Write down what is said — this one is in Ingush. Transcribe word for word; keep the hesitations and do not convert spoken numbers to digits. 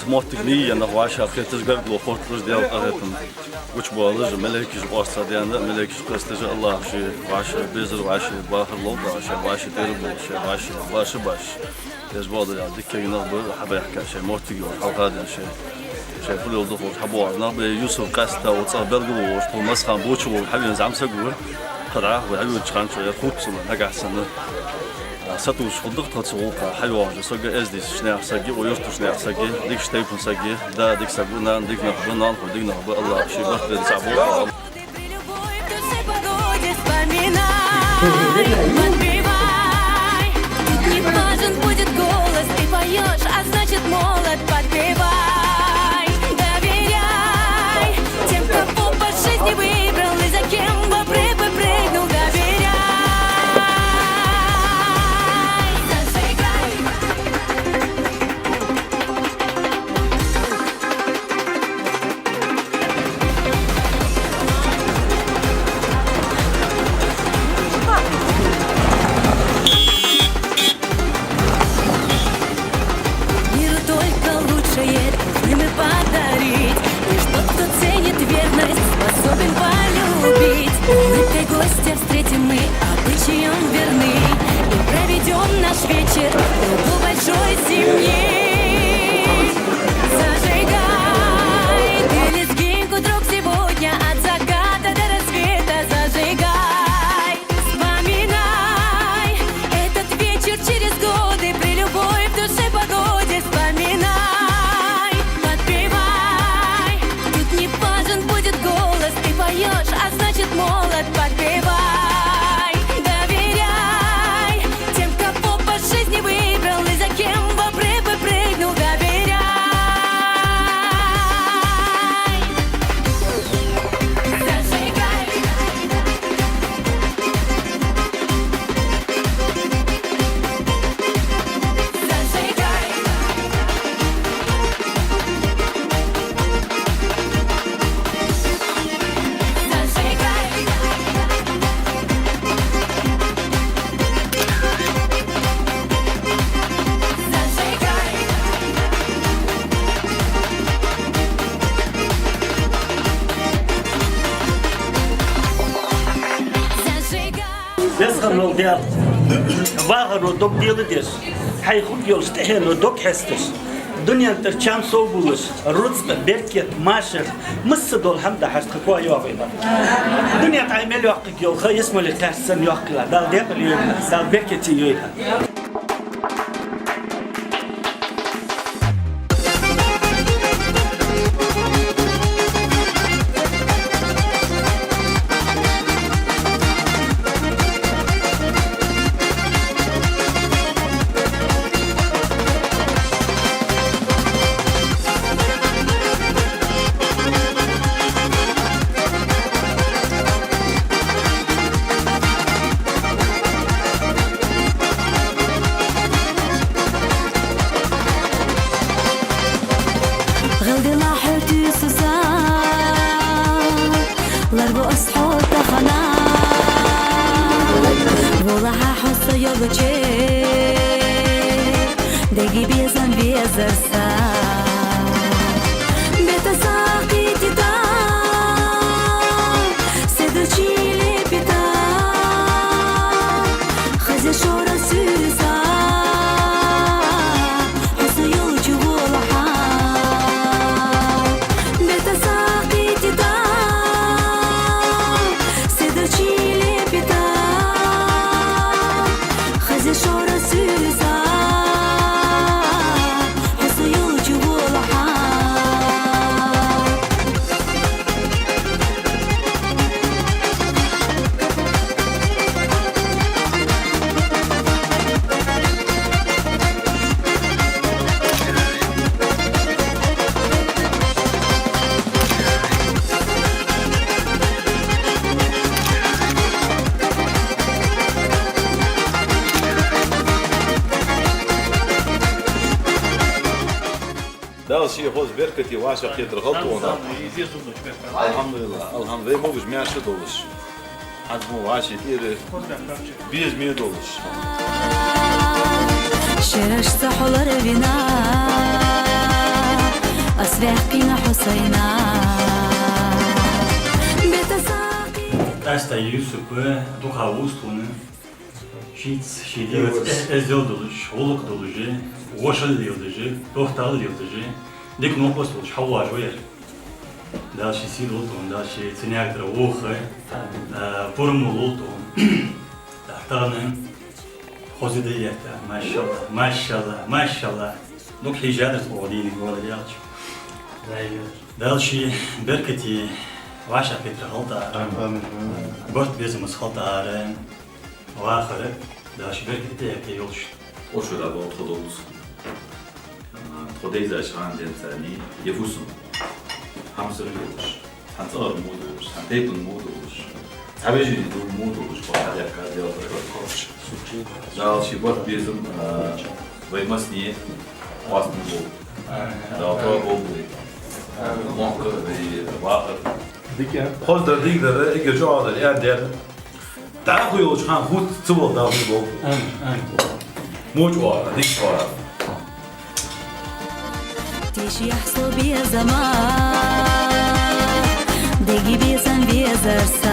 Моттиг нийя нах вӀашагӀкхеташ, гаргало хотталуш, Даьла къахетам гучабоалаш, малейкаш къоастадаьнна, малейкаш къоастадаьнна, АллахӀа ший вӀаши безар, вӀаши бахар лолда, вӀаши, вӀаши тӀера болаш, вӀаши баша баш. Эш бола дӀа дикка нах ба хьабаьхка, шоай моттиг йолаш хьалхадена, шоай, шоай фу леладу ховш хьабоагӀаш нах ба. Юсуп къаьстта оцу цӀагӀа белгало волаш, тхона массахана боча волаш хьавена зӀамсаг ва. Кхы дӀа вай хьавоьдуча хана чу ер хургва цунна, нагахь санна сатувсаш хургда тха цу гӀулакха хьайоагӀаш. Сога эздийча наьха сага, вай юртарча наьха сага, дикача тайпан сага, да дика саг ва, нана дика нах ба, ноанахой дика нах ба, АллахӀа ший барт бе цхьа болба. При любой в душе погоде вспоминай, подпевай. Тут не важен будет голос, ты поёшь, а значит, молод, подпевай. Доверяй тем, кого по жизни выбрал и за кем в обрыв прыгнул. Доверяй. Зажигай. Миру только лучшее должны мы подарить. Лишь тот, кто ценит верность, способен полюбить. Улыбкой гостя встретим мы, обычаям верны, и проведём наш вечер в кругу большой семьи. Зажигай, ты лезгинку, друг, сегодня от заката до рассвета зажигай. Вспоминай этот вечер через годы, при любой в душе погоде вспоминай, подпевай. Тут не важен будет голос, ты поёшь, а значит, молод, подпевай. Доверяй тем, кого по жизни выбрал и за кем в обрыв прыгнул. Доверяй. Зажигай. Зажигай. Зажигай. Зажигай. Зажигай. Веза хинна вола Даьла, вахаро дог деладеш, хьай хургйолча тӀехьено дог хьесташ, дунен тӀара чам совбувлаш, рузкъа, беркат, машар, массадола хӀама дахьаш тха коа йоагӀийла. Дунен тӀа мел йоккхагӀа йола ха ялсмале кхаьчача санна йоккха хилийла. Дала декъала йойла, Дала беркате йойла. ГӀалдилла хьо туьйсу са, ларбу аз хьо тахан. Валлахьа, хьо со йолча дега безам безар са. Бетта сагӀа кхийтта, седа чу лепийтта, хаза шора суьйса, хьо со йолча гӀолахьа. Бетта сагӀа кхийтта, седа чу лепийтта, хаза шора суьйса, хьо со йолча гӀолахьа. Дала ший хоза беркате вӀашагӀкхетар хилда тхона. АлхьамдулиллахӀ, алхьам-, вай могаш-маьрша долаш, хӀанз мо вӀаший тӀера безаме долаш. Шерашца хьо ларвина, Аз ваьккхина Хьусайна. Бетасакъи. Къаьстта Юсупа дукха вуз тхона. Шийца, ший дегӀаца эздел долаш, гӀулакх долаш, вошал леладеш, тохтал леладеш, дика новкъост волаш хьавоагӀаш ва ер. Дала ший сий лолда тхона, Дала ший цу наькъа тӀара воха, а, пурам лолда тхона. ТӀаккха тахан хоза ди да ер, машаллахӀ, машаллахӀ, машаллахӀ. Дукха хьежадар тхо дийнахьа, Даьла аьлча. Дала ший беркате вӀашагӀкхетар хилда тхо. Амин. Барт-безамца хилда тхо вахар, Дала ший беркате тӀехьа йолаш. Ошо да тхо долча. Тхо дайзача хана денз царна е фусам хьамсара йолаш. Цхьан цӀагӀара мо долаш, цхьан тайпан мо долаш, цхьа вежарий ду мо долаш, бахьа дехка Дала тӀара. Дала ший барт-безам, а, вай массане а къоастам болба. Дала тоаболба вай. Мохк а, вай вахар. Хоза дар, дика дар, эггара чӀоагӀа дар, аьнна дар. ДӀахо йолча хана хӀуц ца вала Дала хьона болба. Амин, амин. Моча оагӀора, дика оагӀора. Тешаяхь со безама, дега безам везар са.